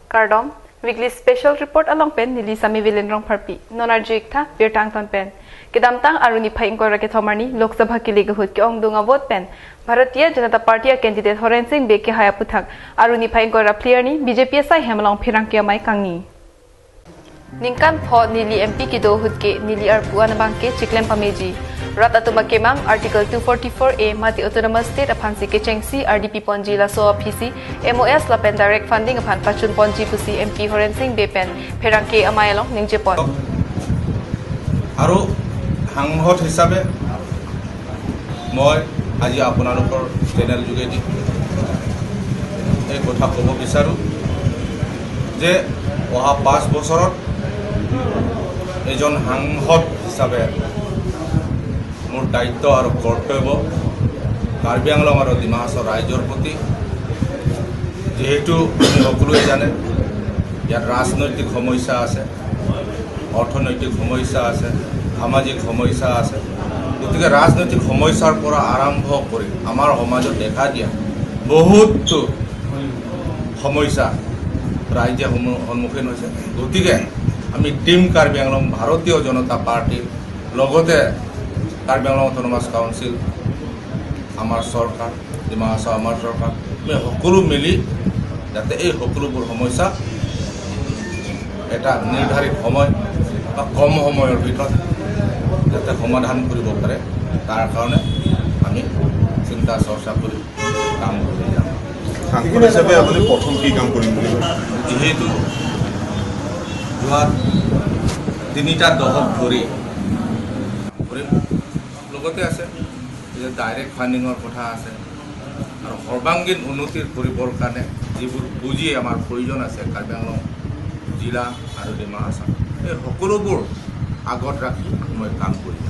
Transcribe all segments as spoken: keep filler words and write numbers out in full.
Kardom, weekly special report along pen neli Sami Vilin Rongpharpi. Non arju-ik tha birta angton pen. Kedamtang Aru niphai ingkoi ra kethom arni Lok Sabha kelek ahut ke-ongdung avote pen Bharatiya Janata Party a-candidate Horen Sing Bey kehai aphuthak Aru niphai ingkoi ra phli arni B J P asai hem along pherangke amei kangni. Ningkan pho neli M P kedo ahut ke neli arpu an abang ke chiklem pameji. Rat atum akemang Article two forty-four A mate Autonomous State aphansi kechengsi R D P ponji, laso aphisi M O S lapen direct funding aphan pachun ponji pusi M P Horen Sing Bey pen pherangke amei along ningjepon. আৰু সাংসদ হিচাপে মই আজি আপোনালোকৰ চেনেল যোগেদি এই কথা ক'ব বিচাৰোঁ যে অহা পাঁচ বছৰত এজন সাংসদ হিচাপে মোৰ দায়িত্ব আৰু কৰ্তব্য কাৰ্বি আংলং আৰু ডিমা হাছাও ৰাইজৰ প্ৰতি। যিহেতু আমি সকলোৱে জানে, ইয়াত ৰাজনৈতিক সমস্যা আছে, অৰ্থনৈতিক সমস্যা আছে, সামাজিক সমস্যা আছে। গতিকে ৰাজনৈতিক সমস্যাৰ পৰা আৰম্ভ কৰি আমাৰ সমাজত দেখা দিয়া বহুতো সমস্যা ৰাইজে সন্মু-, সন্মুখীন হৈছে। গতিকে আমি টিম কাৰ্বি আংলং ভাৰতীয় জনতা পাৰ্টিৰ লগতে কাৰ্বি আংলং অট'নমাছ কাউন্সিল, আমাৰ চৰকাৰ, ডিমা হাছাও আমাৰ চৰকাৰ, আমি সকলো মিলি যাতে এই সকলোবোৰ সমস্যা এটা নিৰ্ধাৰিত সময় বা কম সময়ৰ ভিতৰত যাতে সমাধান কৰিব পাৰে, তাৰ কাৰণে আমি চিন্তা চৰ্চা কৰি কাম কৰি যাম। সাংসদ হিচাপে আপুনি প্ৰথম কি কাম কৰিম বুলি ভাবিছে? যিহেতু যোৱা তিনিটা দশক ধৰি কাম কৰিম, লগতে আছে যে ডাইৰেক্ট ফাণ্ডিঙৰ কথা আছে আৰু সৰ্বাংগীন উন্নতিৰ কৰিবৰ কাৰণে যিবোৰ পুঁজি আমাৰ প্ৰয়োজন আছে কাৰ্বি আংলং জিলা আৰু ডিমা হাছাও, এই সকলোবোৰ আগত ৰাখি মই কাম কৰিম।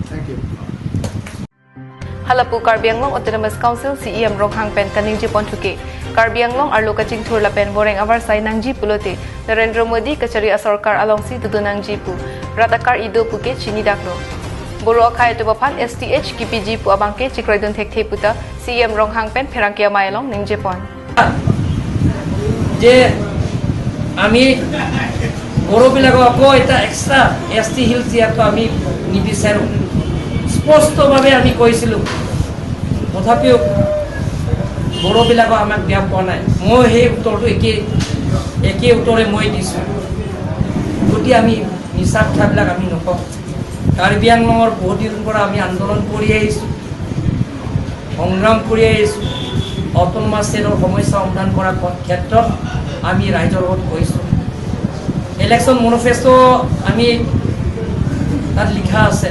Thank you. Halapu Karbi Anglong Autonomous Council C E M Ronghang pen kaningjepon thuke, Karbi Anglong arlo kachingthur lapen voreng avarsai nangji pulote Narendra Modi kachari asorkar alongsi dodun nangji pu rat akar ido puke chinidaklo. Boro akhei atum aphan S T H kipiji pu abangke chikroidun thekthe puta C E M Ronghang pen pherangke amei along ningjepon. যে আমি বড়োবিলাকক আকৌ এটা এক্সট্ৰা এছ T hills দিয়াটো আমি নিবিচাৰোঁ, স্পষ্টভাৱে আমি কৈছিলোঁ। তথাপিও বড়োবিলাকক আমাক দিয়া পোৱা নাই। মই সেই উত্তৰটো একে, একে উত্তৰে মই দিছোঁ। গতিকে আমি মিছা কথাবিলাক আমি নকওঁ। কাৰ্বি আংলঙৰ বহুত দিনৰ পৰা আমি আন্দোলন কৰি আহিছোঁ, সংগ্ৰাম কৰি আহিছোঁ। অট'নমাছ ষ্টেটৰ সমস্যা সমাধান কৰাৰ ক্ষেত্ৰত আমি ৰাইজৰ লগত গৈছোঁ। ইলেকশ্যন মেনিফেষ্টো আমি তাত লিখা আছে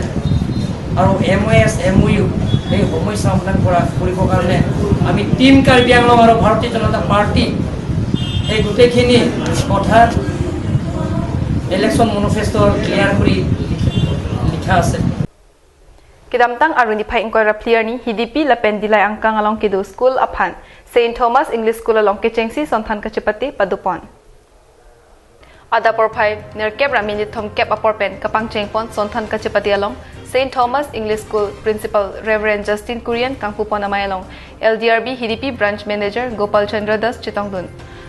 আৰু এম অ' এছ, এম অ' ইউ, সেই সমস্যা সমাধান কৰা, কৰিবৰ কাৰণে আমি টিম কাৰ্বি আংলং আৰু ভাৰতীয় জনতা পাৰ্টি এই গোটেইখিনি কথা ইলেকশ্যন মেনিফেষ্টো ক্লিয়াৰ কৰি লিখা আছে। Kedamtang Aru niphai ingkoi ra phli arni Hidipi lapen Dillai angkang along kedo school aphan Saint Thomas English School along kechengsi sonthan kachepate padopon. Adap porphai nerkep ra minit thomkep apor pen kapangchengpon sonthan kachepate along Saint Thomas English School Principal Reverend Justin Kurian kangpupon amei along L D R B Hidipi Branch Manager Gopal Chandra Das chetongdun.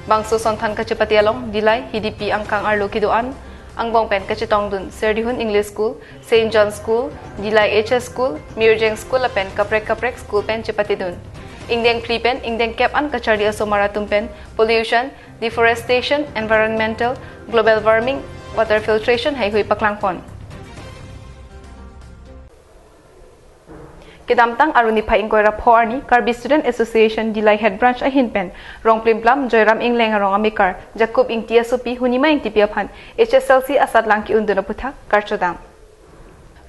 Bangso sonthan kachepate along Dillai, Hidipi angkang arlo kedo-an angbong pen kachetongdun Serdihun English School, Saint John School, Dillai H S School, Mirjeng School lapen kaprek kaprek school pen chepatedun. Ingdeng phli pen ingdeng kep an kacharli asomar atum pen pollution, deforestation, environmental, global warming, water filtration haihui paklangpon. Kedamtang Aru niphai ingkoi ra pho arni Karbi Student Association Dillai Head Branch ahin pen Rongplimplam Joyram Ingleng arong amekar Jacob Ingti asopi Hunima Ingtipi aphan H S L C asatlang ke-undun aphuthak karchodam.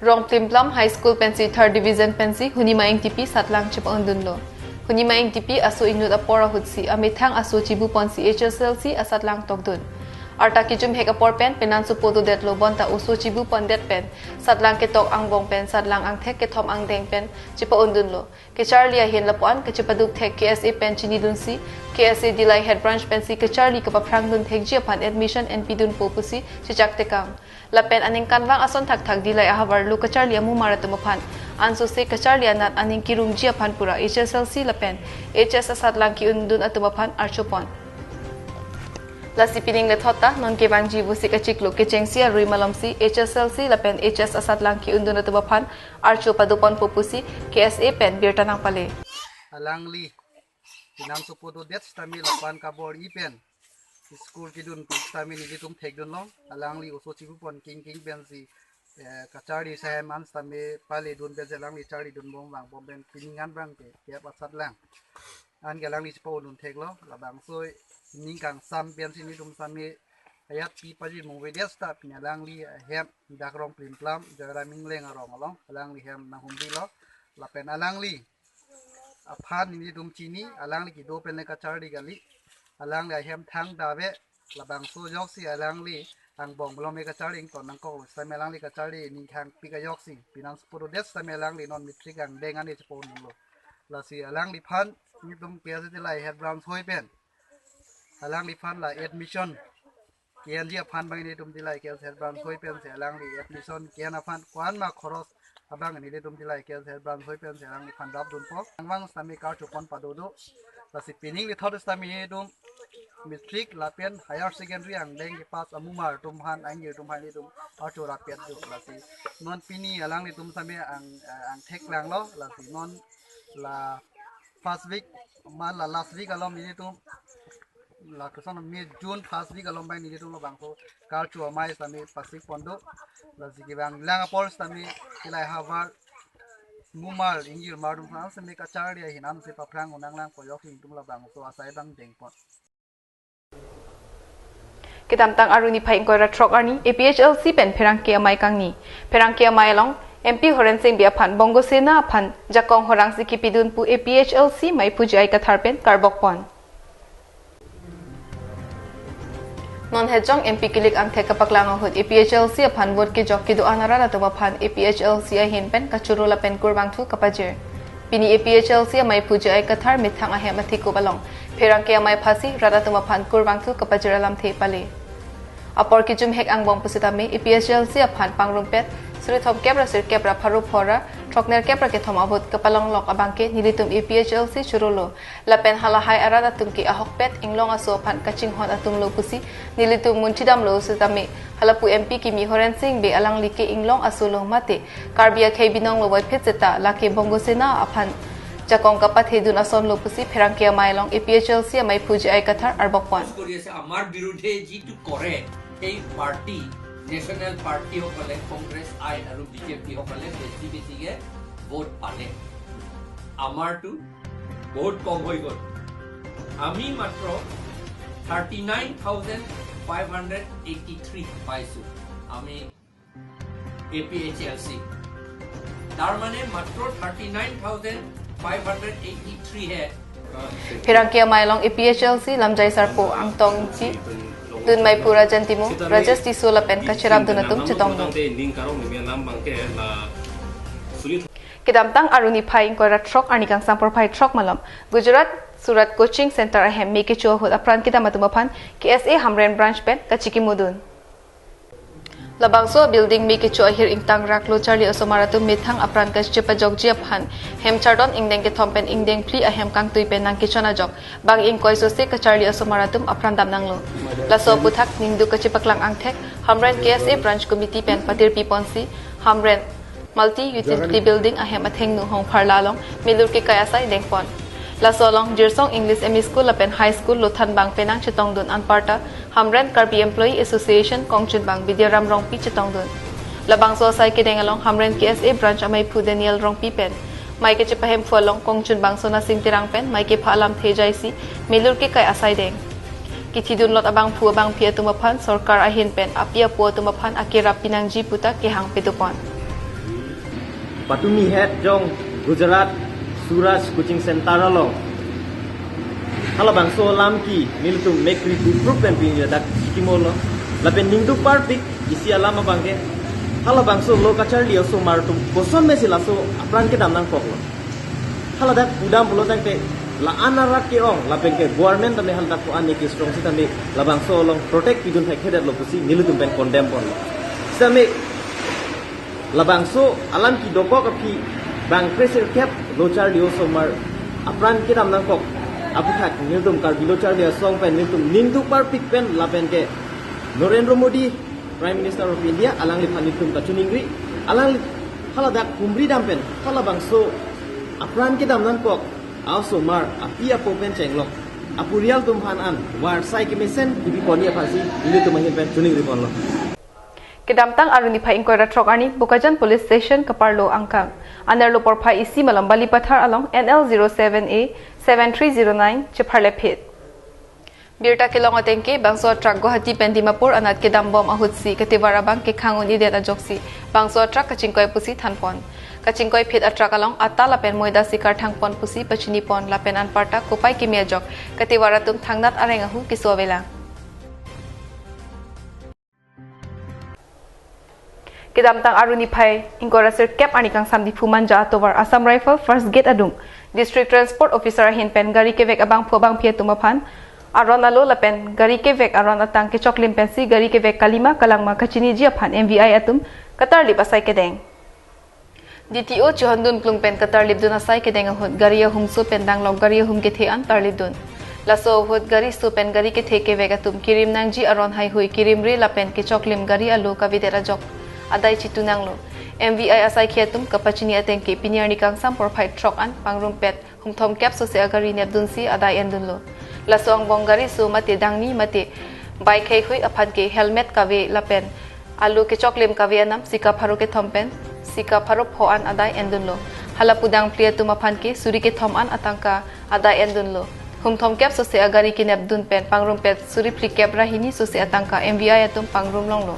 Rongplimplam High School pensi third division pensi Hunima Ingtipi satlang chepa-undunlo. Hunima Ingtipi aso inut apor ahutsi amethang aso chibuponsi H S L C asatlang tokdun. Arta kejumhek apor pen penang supo dodetlo bonta oso chibupondet pen satlang ketok angbong pen satlang angthek kethom angdeng pen chepa-undunlo. Kecharli ahin lapu-an kachepaduk thek K S A pen chinidunsi, K S A Dillai Head Branch pensi kecharli kapaphrangdun thekji aphan admission enpidunpo pusi chechak tekang. Lapen aningkanvang ason thakthak Dillai ahavar lo kacharli amumar atum aphan ansose kacharli anat aning kerungji aphan pura H S L C lapen H S asatlang ke-undun atum aphan archopon. Lasi pining lethot ta non kevangji Vosik achiklo kechengsi arui malomsi H S L C lapen H S asatlang ke-undun atum aphan archo padoponpo pusi K S A pen birta nangpale. Alangli pinang sopo dodet sitame lapu-an kabor-i pen school kedun pu sitame nelitum thekdunlong. Alangli oso chibupon kingking pensi, eh, kacharli sahem an sitame paledun pensi alangli charlidun bom vangbom pen pining an abang ke kep asatlang an ke alangli chipa-undun theklo. Labangso ning kangsam pensi nelitum sitame ayat pi paji mungvedet sita pini alangli ahem dak rong plimplam Joyram Ingleng arong along alangli hem nanghumrilo. Lapen alangli aphan nelitum chini, alangli kedo pen le kacharli kali, alangli ahem thangta ave. Labangso ajoksi alangli angbong malom le kacharli ington nangkoklo sitame alangli kacharli ning khangpik ajoksi pinang sopo dodet sitame alangli non matric angdeng an chipa-unlo. Lasi alangliphan nelitum K S A Tillai head branch hoi pen alangliphan la admission ke-enji aphan abang nelitum Tillai K S A head branch hoi pensi alangli admission ke-en aphan ko-an ma khoros abang nelitum Tillai K S A head branch hoi pensi alangliphan rapdunpo. Angvang sitame karcho pon pado do. Lasi pining lethot sitame nelitum matric lapen higher secondary angdeng kepass amumar atum aphan, angir atum aphan nelitum archo rapet do. Lasi non pini alanglitum sitame ang, eh, angthek langlo. Lasi non la first week, ma la last week alom nelitum, la koson May, June first week alom abang nelitum labangso karcho amei sitame pasik pon do. Lasi kevanglang apor sitame Tillai havar mumar ingjirmar atum aphan sitame kacharli ahin ansi paphrang un nanglangpo ajoksi nelitum labangso asai abang dengpon. Kedamtang arni phai ingkoi ra throk arni A P H L C pen pherangke amei kangni. Pherangke amei along M P Horen Sing Bey aphan Bongo Sena aphan jakong horangsi kepidun pu A P H L C meiphu J I Kathar pen karbokpon. Non hejong M P kilik angthek kapaklang ahut A P H L C aphan vote kejok kedo-an arat atum aphan A P H L C ahin pen kachoro lapen kurvangthu kapajir. Pini A P H L C ameiphu J I Kathar methang ahem athekup along pherangke amei aphasi rat atum aphan kurvangthu kapajir alamthe pale. Apor kejumhek angbong pusitame A P H L C aphan pangrumpet suri thomkep ra sirkep ra pharo pho ra throknerkep ra kethom a-vote kapalonglok abangke nelitum A P H L C chorolo. Lapen halahai arat atum ke ahokpet inglong aso aphan kachinghon atumlo pusi nelitum munchidamlo sitame halapu M P kimi Horen Sing Bey alangli ke inglong asolo mate Karbi akhei binonglo voiphit seta lake Bongo Sena aphan jakong kapathedun asonlo pusi pherangke amei along A P H L C ameiphu J I Kathar arbokpon. কৰি আছে, আমাৰ বিৰুদ্ধে যিটো কৰে, সেই party, national পাৰ্টিসকলে, কংগ্ৰেছ আই আৰু বিজেপিসকলে বেছি বেছিকে ভোট পালে। আমাৰতো বহুত কম হৈ গ'ল। আমি মাত্ৰ thirty nine thousand five hundred eighty three পাইছোঁ আমি A P H L C. তাৰমানে মাত্ৰ thirty nine thousand five hundred eighty three হে। Pherangke amei along A P H L C lamjai sarpo Angtong Ingti, dunmeiphu Rajan Timung, Rajesh Tisso lapen kacherapdun atum chetongdun. Kedamtang arni phai ingkoi ra throk arni kangsam porphai throk malom Gujarat Surat Coaching Center ahem me kecho ahut apran kedam atum aphan K S A Hamren branch pen kachikimudun. Labangso building me kecho ahir ingtang rak lo charli osomar atum methang apran kachepajokji aphan hem chardon ingdeng kethom pen ingdeng phli ahem kangtui pen nangkechon ajok bang ingkoi sose kacharli osomar atum apran damnanglo. Laso aputhak ningduk kachepaklang angthek Hamren K S A branch committee pen patirpi ponsi Hamren Multi Utility Building ahem athengno hongpharla along milur kekai asai dengpon. Laso along Jirsong English M E School lapen High School lothan bang penang chetongdun anparta Hamren Karbi Employee Association kongchunbang Bidyaram Rongpi chetongdun. Labangso asai kedeng along Hamren K S A branch ameiphu Daniel Rongpi pen mei kachepahemphu along kongchunbang Sonasing Terang pen mei kepha alamthe jaisi milur kekai asai deng. Kithidunlot abangphu abangphi atum aphan sorkar ahin pen api apo atum aphan akerap pinangji puta kehang pedopon. Patumi het jong Gujarat Suraj Coaching Center along halabangso alam ke nelitum mekri group pen pini dak chikimolo. Lapen ningduk parpik isi alam abangke halabangso lo kacharli osomar atum koson mesi laso apran kedam nangkoklo. Haladak pudam pulo tangte la-an arat ke-ong lapen ke government tame haladak ko-an ne kestrong sitame labangso along protect pidun thekthedetlo pusi nelitum pen condemn ponlo. Sitame labangso alam kedokok aphi bang kre sirkep lo charli osomar apran kedam nangkok Aphuthak nelitum Karbi Lo Charli Asong pen nelitum ning duparpik pen lapen ke Narendra Modi, Prime Minister of India, alangliphan nelitum kachiningri, alangli haladak humri dam pen halabangso apran kedam nangkok a-osomar api apo pen chenglok apurial atum aphan an varsai kemesen kibi ponji aphansi nelitum ahin pen chiningri ponlo. Kedamtang Arni phai ingkoi ra throk arni Bokajan Police Station kaparlo angkang anerlo porphai isi malom Balipathar along N L zero seven A seven three zero nine chepharle phit. Birta kelong atengke bangso atruck Guwahati pen Dimapur anat kedam bom ahutsi kativar abang kekhang un-edet ajoksi bangso atruck kachingkoi pusi thanpon. Kachingkoi phit atruck along ata lapen moida si karthang pon pusi pachini pon lapen anparta kopai kimi ajok kativar atum thangnat areng ahu keso avelang. Kedamtang Arni phai ingkoi ra sirkep arni kangsam Diphu Manja atovar Assam Rifle First Gate adung District Transport Officer ahin pen gari kevek abangphu abangphi atum aphan aron alo lapen gari kevek aron atang kechoklim pensi gari kevek kalima kalangma kachiniji aphan M V I atum katarlip asai kedeng. D T O chihondun klung pen katarlipdun asai kedeng ahut gari ahum so pen danglok gari ahum kethe an tarlipdun. Laso ahut gari so pen gari kethe kevek atum kirim nangji aron haihui kirimre lapen kechoklim gari alo kavedet ajok adai chitu nanglo. M V I asaikhi atum kapachini atengke pini arni kangsam porphai throk an pangrumpet humthomkep sose agari nepdunsi adai endunlo. Laso angbong gari so mate dangni mate bike haihui aphan ke helmet kave lapen alo kechoklim kave anam sika pharo kethom pen sika pharo pho an adai endunlo. Hala pu dangphli atum aphan ke suri kethom an atangka adai endunlo. Humthomkep sose agari kenepdun pen pangrumpet suri phlikep ra hini sose atangka M V I atum pangrum longlo.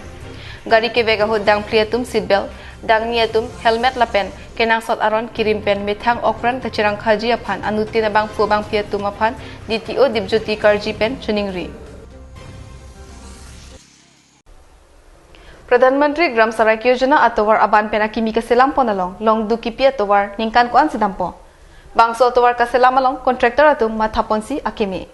Gari kevek ahut dangphli atum seat belt, dangni atum helmet lapen kenangsot aron kirim pen methang okran kachirangkhaji aphan anuttin abangphu abangphi atum aphan D T O Dipjyoti Karji pen chiningri. Pradhan Mantri Gram Sadak Yojana atovar aban pen akimi kaselam pon along longduk kipi atovar ningkan ko-an si dampo. Bangso atovar kaselam along contractor atum matha ponsi akimi.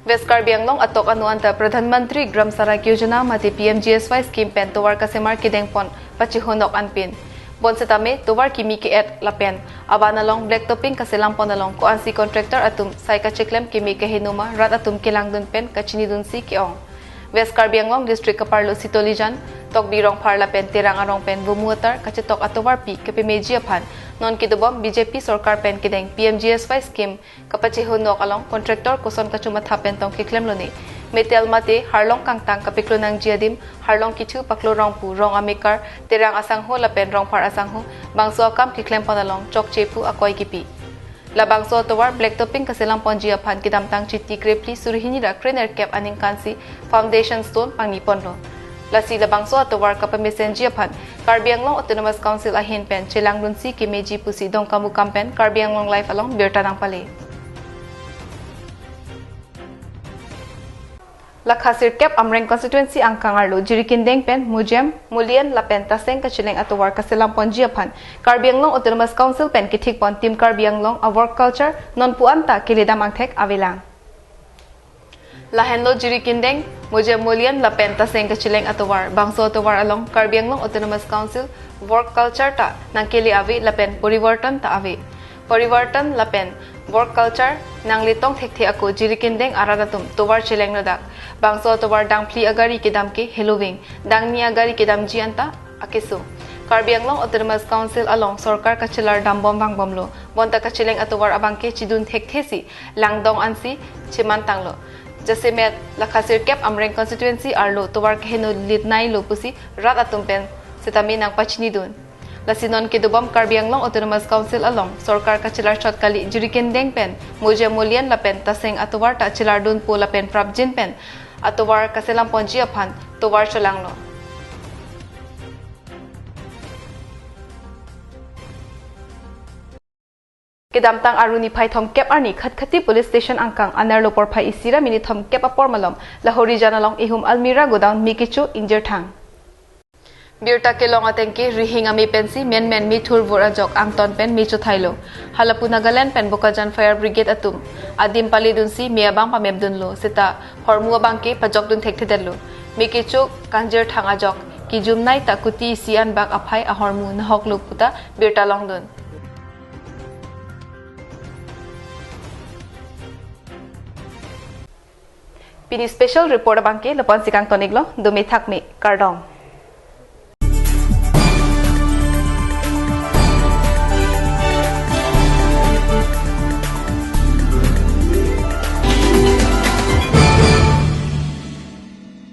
West Karbi Anglong atok anu anta Pradhan Mantri Gram Sadak Yojana mate P M G S Y scheme pen tovar kasemar kedeng pon pachihonok anpin. Bonsitame tovar kimi ke-et lapen aban along black topping kaselam pon along ko-ansi contractor atum sai kacheklem keme kaheno ma rat atum kelangdun pen kachinidunsi ke-ong. West Karbi Anglong District kaparlo Sitolijan, Tokbi Rongphar lapen Terang arong pen Vomu atar kachetok atovarpi kapemeji aphan non kedobom B J P sorkar pen kedeng P M G S Y scheme kapachihonok along contractor koson kachomatha pen tong keklemlone. Metel mate harlong kangtang kapeklo nangji adim, harlong kithu paklo rong pu, rong amekar, Terang asangho lapen Rongphar asangho, bangso akam keklem pon along chokche pu akoi kipi. Labangso atovar black topping kaselam ponji aphan kedamtang Chiti krephli suri hini ra krenerkep aningkansi foundation stone pangni ponlo. Lasi labangso atovar kapamesenji aphan Karbi Anglong Autonomous Council ahin pen chelangdunsi kemeji pusi Dongkamukam pen Karbi Anglong Live along birta nangpale. Lakha sirkep Amreng constituency angkang arlo Jirikindeng pen Mujem, Mulian lapen Taseng kacheleng atovar kaselam ponji aphan Karbi Anglong Autonomous Council pen kethik pon Team Karbi Anglong a work culture nonpu anta keledam angthek avelang. Lahenlo Jirikindeng, Mujem, Mulian lapen Taseng kacheleng atovar, bangso atovar along Karbi Anglong Autonomous Council work culture ta nangkele ave lapen porivartan ta ave. Porivartan lapen work culture nangle tong thekthe ako Jirikindeng arat atum tovar cheleng ladak. Bangso atovar dangphli agari kedam ke heloving, dangni agari kedamji anta akeso. Karbi Anglong Autonomous Council along sorkar kachelar dambom vangbomlo. Bonta kacheleng atovar abangke chidun thekthesi langdong ansi chemantanglo. Jasemet lakha sirkep Amreng constituency arlo tovar keheno litnailo pusi rat atum pen setame nangpachinidun. Lasi non kedobom Karbi Anglong Autonomous Council along sorkar kachelar shot kali Jirikindeng pen Mujem, Mulian lapen Taseng atovar ta chelardunpo lapen prapjin pen atovar kaselam ponji aphan tovar cholanglo. Kedamtang Aruni phai thomkep arni Khatkhati Police Station angkang anerlo porphai isi ra minit thomkep apor malom Lahorijan along ihum almirah godown me kecho ingjirthang. Birta kelong atengke rihing ame pensi menmen me thurvur ajok angton pen me chothailo. Halapu Nagaland pen Bokajan Fire Brigade atum adim paledunsi me abang pamepdunlo seta hormu abangke pajokdun thekthedetlo. Me kecho kangjirthang ajok kijumnei ta kuti isi anbak aphai ahormu nahoklo puta birta longdun. Pini special report abangke lapu-ansi kangton-iklo, dome thakme, kardom.